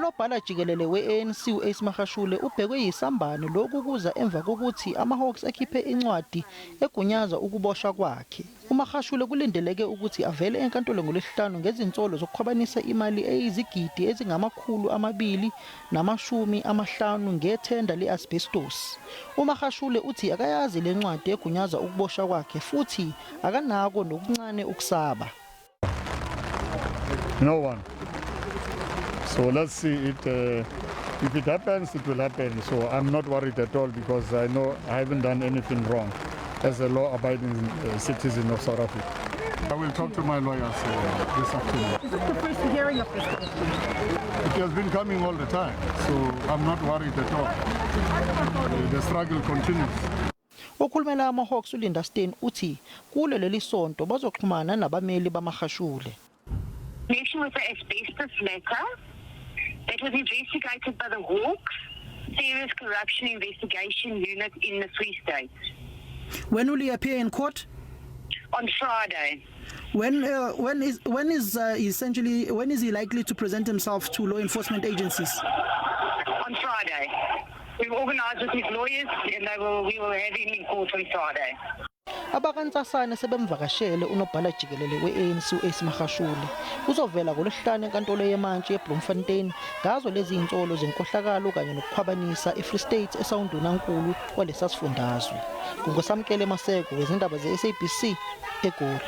Unobhala jikelele we-ANC u-Ace Magashule ubhekwe yisambane. Lokhu kuza emva kokuthi ama-Hawks akhiphe incwadi egunyaza ukuboshwa kwakhe. UMagashule kulindeleke ukuthi avele enkantolo ngoLwesihlanu ngezinsolo zokukhwabanisa imali eyizigidi ezingama-250 ngethenda le-asbestos. UMagashule uthi akayazi le ncwadi egunyaza ukuboshwa kwakhe futhi akanako nokuncane ukusaba. No one. So let's see it. If it happens, it will happen. So I'm not worried at all because I know I haven't done anything wrong as a law-abiding citizen of South Africa. I will talk to my lawyers this afternoon. Is this the first hearing of this case? It has been coming all the time, so I'm not worried at all. The struggle continues. Okhulumela ama-Hawks uLinda Steyn uthi kulo leli sonto bazoxhumana nabameli baMagashule. Connection with the asbestos matter that was investigated by the Hawks Serious Corruption Investigation Unit in the Free State. When will he appear in court? On Friday. When is essentially when is he likely to present himself to law enforcement agencies? On Friday. We've organized with his lawyers and they will we will have him in court on Friday. AbakaNtsasana sebemvakashele unobhala jikelele we-ANC u-Ace Magashule. Uzovela ngoLwesihlanu enkantolo yemantshi eBloemfontein ngazo lezi zinsolo zenkohlakalo kanye nokukhwabanisa eFree State esawundunankulu walesa sifundazwe. Kungosamkele Maseko wezindaba ze-SABC eGoli.